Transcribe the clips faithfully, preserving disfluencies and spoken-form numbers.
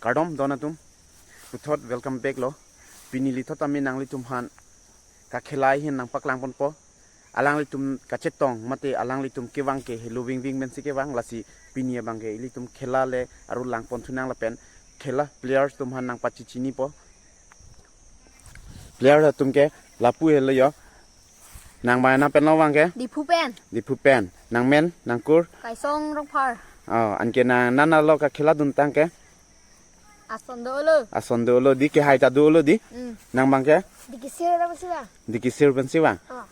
Kardom don atum, puthot welcome back lo. Pini lithot ami nanglitum aphan kakhela ahin nangpaklang ponpo. Alanglitum kachetong mate alanglitum kevang ke helo vingving pensi kevang, lasi pini abang ke ilitum khela le aru lang pon thunang lapen khela players atum aphan nangpachinipo. Player atum ke lapu helo yo. Nang abang nangpen lo abang ke? Diphu pen. Diphu pen. Nangmen, nangkur? Kaisong Rongphar. Oh, anke nang nana lo kakhela duntang ke? Ason do-olo. Ason do-olo di, kehai ta do-olo di? Hmm. Nang abang ke? Dikisir pensi vang. Dikisir pensi vang. Oh.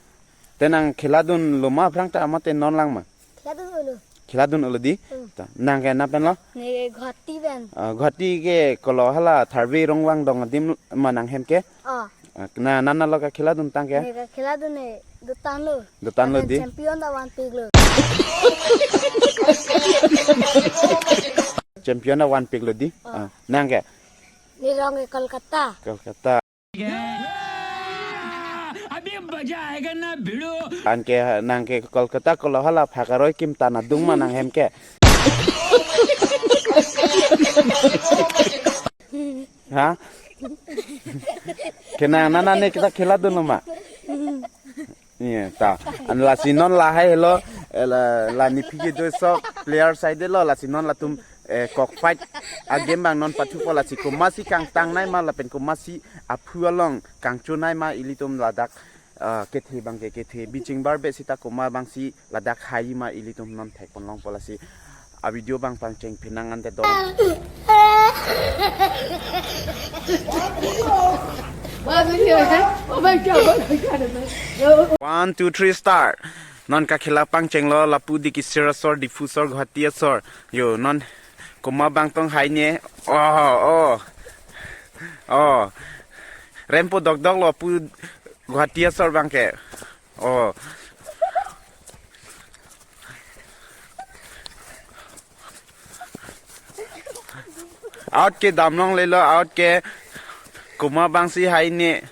Te nang khela dunlo ma aphrang ta mate non lang ma? Khela dun-olo. Khela dun-olo di? Hmm. Ta, nang ke nangpen lo? Ne Guwahati pen. Ah, Guwahati ke kolo hala tharve rong vangdong adim ma nanghem ke? Oh. Ah, na, nana lo kakhela duntang ke? Ne kakhela dun ne dotang lo. Dotang lo di? Champion ta vanpik lo. Champion ta vanpik lo di? Oh. Ah, nang ke? Ne rong ke Kolkata. Kolkata. अभी मजा आएगा ना भिड़ू। Anke nang ke Kolkata kolo hala phak aroi kim ta nadung ma nanghem ke? Ha? Ke nang nana ne kita khela dunlo ma? Iya, ta. An lasi non lahai helo, eh, la, la nephi kedo sok player side lo, lasi non latum, eh, cockfight agame abang non pathupo, lasi komatsi kangtangnei ma lapen komatsi aphu along kangchonei ma ilitum ladak, ah, kethe abang ke kethe biching barbe sita komat abangsi ladak hai ma ilitum non thek pon longpo, lasi a video abang pangcheng phenang ante do. One, two, three, start. Non kakhela pangcheng lo, lapu Dikisir asor, Diphu asor, Guwahati asor. Yo, non komat abang tong hai ne. Oh, oh. Oh. Rempo dokdok lo pu Guwahati asor abang ke. Oh. Out ke damlong lelo, out ke. Komat abangsi hai ne.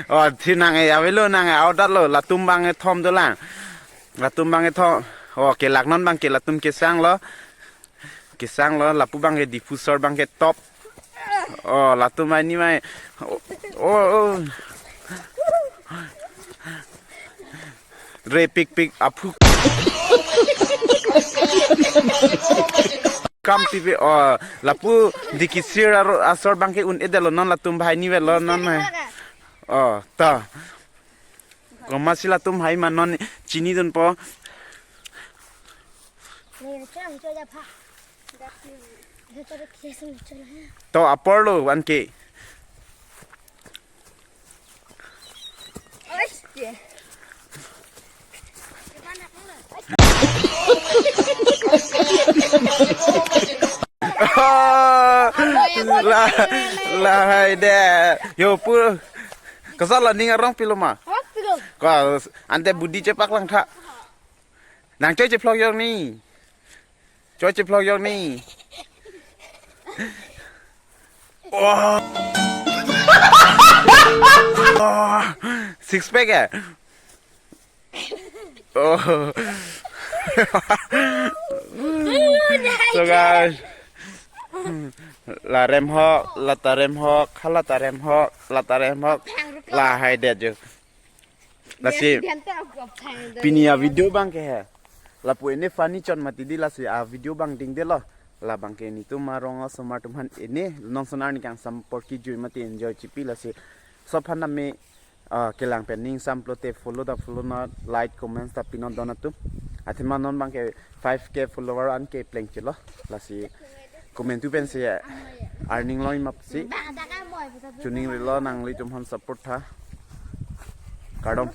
Oh, thi nang e, avelo nang e, out dat lo, latum abang e thom dolang. Latum abang e thom. Oh, kelak non abang ke latum kesang lo. Kesang lo, lapu abang ke Diphu asor abang ke top. Oh, latum mai ni mai. Oh, oh, oh. Re pik pik aphu. Kam T V, oh, lapu Dikisir aro asor abang ke un-edetlo non latum bhai ni velo non mai. Oh, ta. Komatsi latum hai ma non chinidunpo. To apor lo one K. La, lahai det. Yo pu. Kosonlo ning arong pilo ma? Arong pilo. Ko ante budi chepak lang tha. Nang choi chephlok yok ni. Choi chephlok yok ni. Wah. Wah. Six pack ya? Oh. So guys. La rem hok, la ta rem hok, ha la ta rem hok, la ta rem hok, lahai det jo. Lasi pini a video abang ke he. Lapu ene funny chot mati di lasi a video abang dingdetlo. Labang ke netum arong asomar atum aphan ene non sonar ni kangsam apor kejui mati enjoy chipi lasi. Sob aphan name, ah, kelang pen ning sam pulote follow ta follow non, like, comments ta pinon don atum. Athema non abang ke five K follower an ke pleng chelo. Lasi komantu pensi earning longji ma pusi. Chuning rilo nanglitum aphan support tha. Kardom.